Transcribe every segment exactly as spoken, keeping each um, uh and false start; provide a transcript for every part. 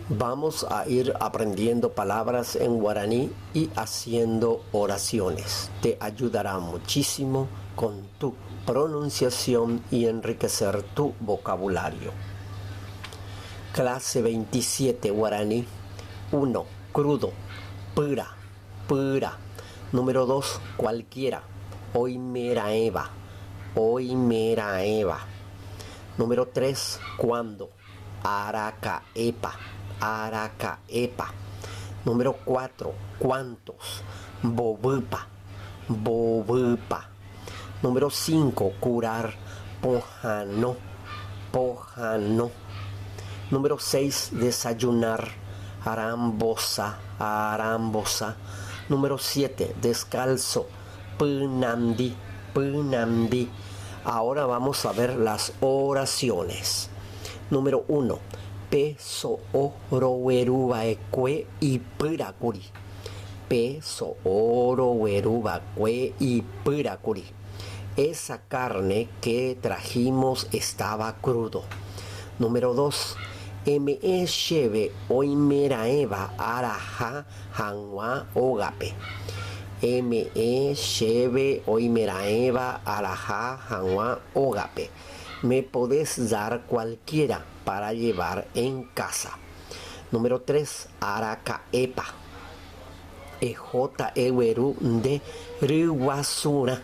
Vamos a ir aprendiendo palabras en guaraní y haciendo oraciones. Te ayudará muchísimo con tu pronunciación y enriquecer tu vocabulario. Clase veintisiete, guaraní. Uno, crudo. Pira, pira. Número dos, cualquiera. Oimeraeva, oimeraeva. Número tres, cuando. Araka'épa, araka'épa. Número cuatro, cuántos. Mbovýpa, mbovýpa. Número cinco, curar. Pohãno, pohãno. Número seis, desayunar. Arambosa, arambosa. Número siete, descalzo. Pynandi, pynandi. Ahora vamos a ver las oraciones. Número uno, pe so'o rogueru va'ekue ipýra kuri. Pe so'o rogueru va'ekue ipýra kuri. Esa carne que trajimos estaba crudo. Número dos, eme'ẽ chéve oimeraẽva araha hag̃ua ógape. Eme'ẽ chéve oimeraẽva araha hag̃ua ógape. Me podés dar cualquiera para llevar en casa. Número tres, araka'épa. Ehóta egueru nde ryguasurã.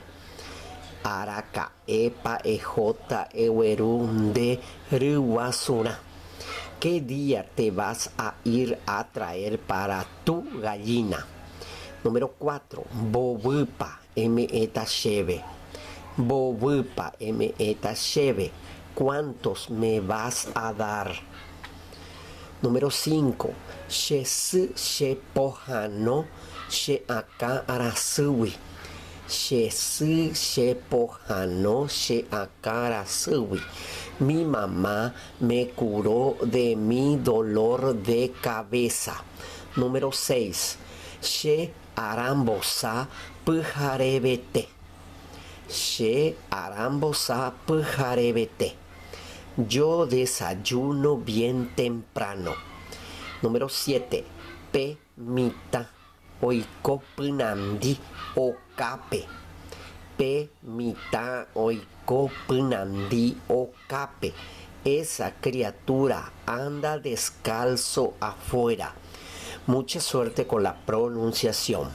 Araka'épa ehóta egueru nde ryguasurã. ¿Qué día te vas a ir a traer para tu gallina? Número cuatro, mbovýpa eme'ẽta chéve. Mbovýpa eme'ẽta chéve. ¿Cuántos me vas a dar? Número cinco, che sy che pohãno che akã rasýgui. Che sy che pohãno che akã rasýgui. Mi mamá me curó de mi dolor de cabeza. Número seis, che arambosa pyharevete. Che arambosa pyharevete. Yo desayuno bien temprano. Número siete, pe mitã oiko pynandi okápe. Pe mitã oiko pynandi okápe. Esa criatura anda descalzo afuera. Mucha suerte con la pronunciación.